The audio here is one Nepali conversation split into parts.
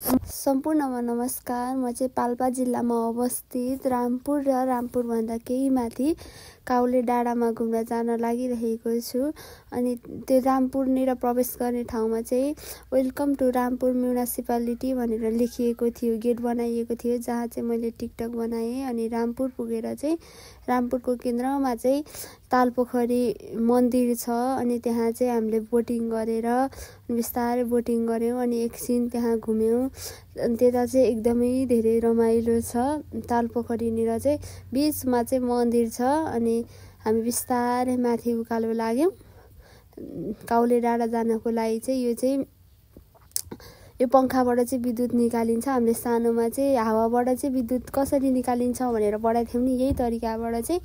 सम्पूर्णमा नमस्कार। म चाहिँ पाल्पा जिल्लामा अवस्थित रामपुर र रामपुरभन्दा केही माथि काउले डाँडामा घुम्न जान लागिरहेको छु। अनि त्यो रामपुरनिर प्रवेश गर्ने ठाउँमा चाहिँ वेलकम टु रामपुर म्युनिसिपालिटी भनेर लेखिएको थियो, गेट बनाइएको थियो, जहाँ चाहिँ मैले टिकटक बनाएँ। अनि रामपुर पुगेर चाहिँ रामपुरको केन्द्रमा चाहिँ तालपोखरी मन्दिर छ। अनि त्यहाँ चाहिँ हामीले बोटिङ गरेर बिस्तारै बोटिङ गऱ्यौँ। अनि एकछिन त्यहाँ घुम्यौँ। अनि त्यता चाहिँ एकदमै धेरै रमाइलो छ। तालपोखरीनिर चाहिँ बिचमा चाहिँ मन्दिर छ। अनि हामी बिस्तारै माथि उकालो लाग्यौँ काउले डाँडा जानको लागि। चाहिँ यो पङ्खाबाट चाहिँ विद्युत निकालिन्छ। हामीले सानोमा चाहिँ हावाबाट चाहिँ विद्युत कसरी निकालिन्छ भनेर पढाएको थियौँ नि, यही तरिकाबाट चाहिँ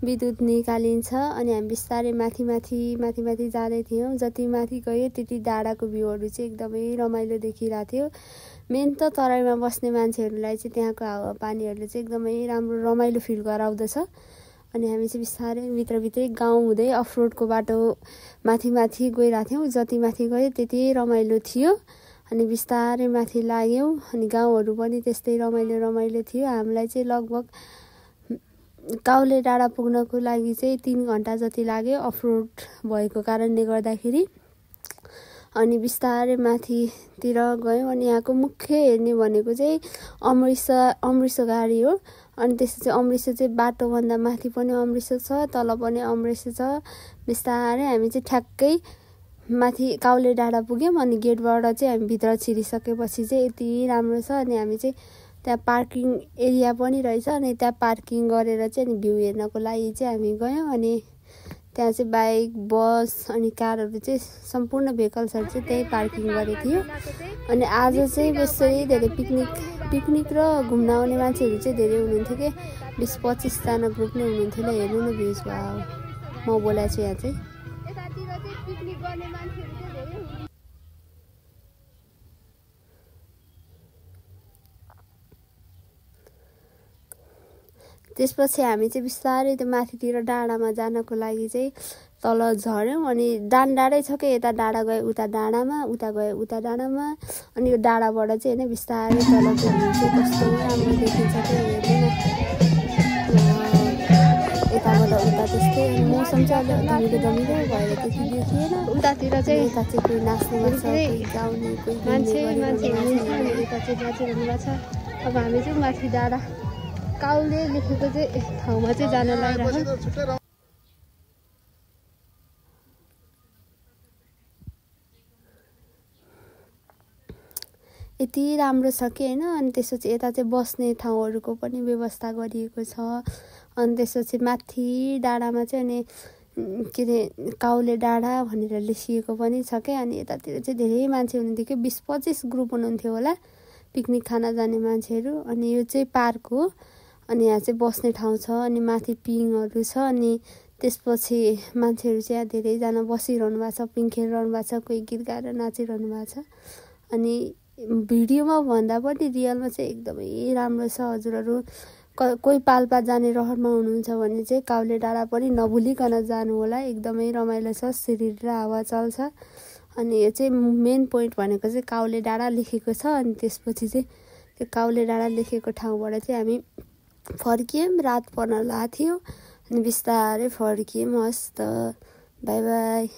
विद्युत निकालिन्छ। अनि हामी बिस्तारै माथि जाँदै थियौँ। जति माथि गयो त्यति डाँडाको भ्यूहरू चाहिँ एकदमै रमाइलो देखिरहेको थियो। मेन त तराईमा बस्ने मान्छेहरूलाई चाहिँ त्यहाँको हावापानीहरूले चाहिँ एकदमै राम्रो रमाइलो फिल गराउँदछ। अनि हामी चाहिँ बिस्तारै भित्रभित्रै गाउँ हुँदै अफरोडको बाटो माथि गइरहेको थियौँ। जति माथि गयो त्यति रमाइलो थियो। अनि बिस्तारै माथि लाग्यौँ। अनि गाउँहरू पनि त्यस्तै रमाइलो थियो। हामीलाई चाहिँ लगभग काउले डाँडा पुग्नको लागि चाहिँ 3 घन्टा जति लाग्यो अफरोड भएको कारणले गर्दाखेरि। अनि बिस्तारै माथितिर गयौँ। अनि यहाँको मुख्य हेर्ने भनेको चाहिँ अमृतसर गाडी हो। अनि त्यसपछि अमृतसर चाहिँ बाटोभन्दा माथि पनि अमृतसर छ, तल पनि अमृतसर छ। बिस्तारै हामी चाहिँ ठ्याक्कै माथि काउले डाँडा पुग्यौँ। अनि गेटबाट चाहिँ हामी भित्र छिरिसकेपछि चाहिँ यति राम्रो छ। अनि हामी चाहिँ त्यहाँ पार्किङ एरिया पनि रहेछ। अनि त्यहाँ पार्किङ गरेर चाहिँ अनि भ्यू हेर्नको लागि चाहिँ हामी गयौँ। अनि त्यहाँ चाहिँ बाइक, बस अनि कारहरू चाहिँ सम्पूर्ण भेहिकल्सहरू चाहिँ त्यही पार्किङ गरेको थियो। अनि आज चाहिँ बेसरी धेरै पिकनिक र घुम्न आउने मान्छेहरू चाहिँ धेरै हुनुहुन्थ्यो कि 20-25 जना ग्रुप नै हुनुहुन्थ्यो। ल हेर्नु न भ्यूज भयो। म बोलाएको छु यहाँ चाहिँ त्यसपछि हामी चाहिँ बिस्तारै त्यो माथितिर डाँडामा जानको लागि चाहिँ तल झऱ्यौँ। अनि डाँडै छ कि यता डाँडा गयो उता डाँडामा, उता गयो उता डाँडामा। अनि यो डाँडाबाट चाहिँ होइन बिस्तारै तलको भ्यू चाहिँ कस्तो राम्रो देखिन्छ कि हेर्नु न। यताबाट उता त्यस्तै। अनि मौसम चाहिँ अलिक धमिलो भएर त्यति देखिएन। उतातिर चाहिँ यता चाहिँ कोही नाच्ने मान्छे, कोही गाउने, कोही मान्छे यता चाहिँ नाचिरहनु भएको छ। अब हामी चाहिँ माथि डाँडा काउले लेखेको चाहिँ ठाउँमा चाहिँ जान लागिरहेको। यति राम्रो छ कि होइन। अनि त्यसपछि यता चाहिँ बस्ने ठाउँहरूको पनि व्यवस्था गरिएको छ। अनि त्यसपछि माथि डाँडामा चाहिँ अनि के अरे काउले डाँडा भनेर लेखिएको पनि छ क्या। अनि यतातिर चाहिँ धेरै मान्छे हुनुहुन्थ्यो कि 20-25 ग्रुप हुनुहुन्थ्यो होला पिकनिक खान जाने मान्छेहरू। अनि यो चाहिँ पार्क हो। अनि यहाँ चाहिँ बस्ने ठाउँ छ। अनि माथि पिङहरू छ। अनि त्यसपछि मान्छेहरू चाहिँ यहाँ धेरैजना बसिरहनु भएको छ, पिङ खेलिरहनु भएको छ, कोही गीत गाएर नाचिरहनु भएको छ। अनि भिडियोमा भन्दा पनि रियलमा चाहिँ एकदमै राम्रो छ। हजुरहरू कोही पाल्पा जाने रहरमा हुनुहुन्छ भने चाहिँ काउले डाँडा पनि नभुलिकन जानु होला। एकदमै रमाइलो छ, सिरिर र हावा चल्छ। अनि यो चाहिँ मेन पोइन्ट भनेको चाहिँ काउले डाँडा लेखेको छ। अनि त्यसपछि चाहिँ त्यो काउले डाँडा लेखेको ठाउँबाट चाहिँ हामी फर्कियौँ। रात पर्न लागेको थियो। अनि बिस्तारै फर्कियौँ। हस् त, बाई बाई।